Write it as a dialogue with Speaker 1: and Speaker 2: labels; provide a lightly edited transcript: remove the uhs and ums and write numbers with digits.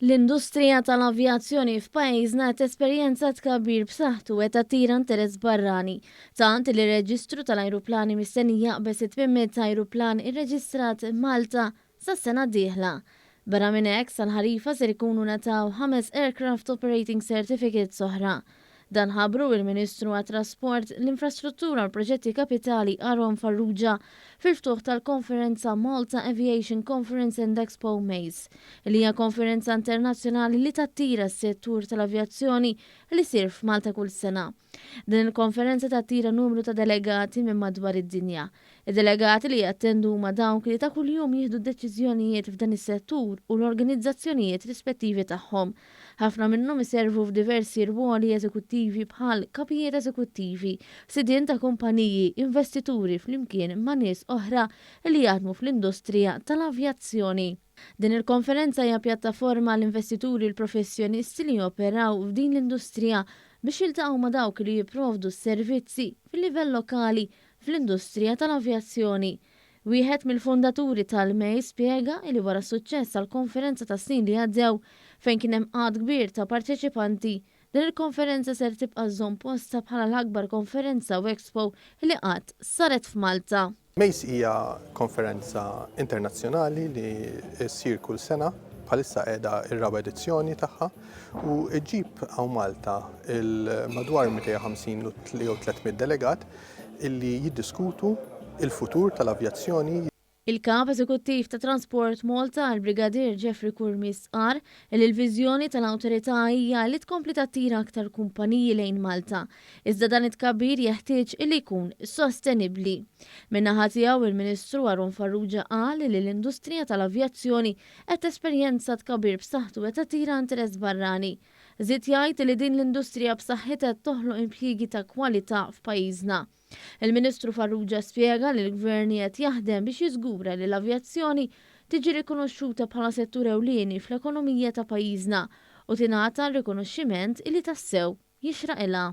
Speaker 1: L-industrija tal-avjazzjoni f'pajjiżna qed tesperjenza tkabbir b'saħħtu u qed tattira interess barrani, tant li r-reġistru tal-ajruplani mistenni jaqbeż it-800 ajruplan irreġistrat Malta sas-sena d-dieħla. Barra minn hekk, sal-ħarifa ser ikunu ngħataw ħames Aircraft Operating Certificates oħra. Dan ħabbru il-Ministru għat-Trasport, l-Infrastruttura u l-Proġetti Kapitali Aaron Farrugia fil-ftuħ tal-konferenza Malta Aviation Conference and Expo MACE, li hija konferenza internazzjonali li tattira s-settur tal-avjazzjoni li ssir f'Malta kull sena. Din il-konferenza tattira numru ta' delegati minn madwar id-dinja. Id-delegati li jattendu huma dawk li ta' kuljum jieħdu deċiżjonijiet f'dan is-settur u l-organizzazzjonijiet rispettivi tagħhom. Ħafna minnhom iservu f'diversi rwoli eżekuttivi bħal kapijiet eżekuttivi, sidien ta' kumpaniji, investituri flimkien ma' nies oħra li jaħdmu fl-industrija tal-avjazzjoni. Din il-konferenza hija pjattaforma għal investituri u l-professjonisti li joperaw f'din l-industrija biex jiltaqgħu ma' dawk li jipprovdu s-servizzi fil-livell lokali fl-industrija tal-avjazzjoni. Wieħed mill-fundaturi tal-MACE spjega li wara s-suċċess tal-konferenza tas-snin li għaddew fejn kien hemm għadd kbir ta' parteċipanti, din il-konferenza ser tibqa' żżomm postha bħala l-akbar konferenza u expo li qatt saret f'Malta.
Speaker 2: MACE hija konferenza internazzjonali li ssir kull sena, bħalissa qiegħda r-raba' edizzjoni tagħha u ġġib hawn Malta il-madwar 250 jew 300 delegat illi jiddiskutu il-futur tal-avjazzjoni.
Speaker 1: Il-Kap Eżekuttiv ta' Transport Malta, il-Brigadier Jeffrey Curmi, stqarr li l-viżjoni tal-awtorità hija li tkompli tattira aktar kumpaniji lejn Malta, iżda dan it-tkabbir jeħtieġ li jkun sostenibbli. Min-naħa tiegħu, il-Ministru Aaron Farrugia qal li l-industrija tal-avjazzjoni qed tesperjenza tkabbir b'saħħtu u qed tattira interess barrani. Żied jgħid li din l-industrija b'saħħitha qed toħloq impjiegi ta' kwalità f'pajjiżna. Il-Ministru Farrugia spjega li l-Gvern qiegħed jaħdem biex jiżgura li l-avjazzjoni tiġi rikonoxxuta bħala settur ewlieni fl-ekonomija ta' pajjiżna u tingħata r-rikonoxximent li tassew jixraqilha.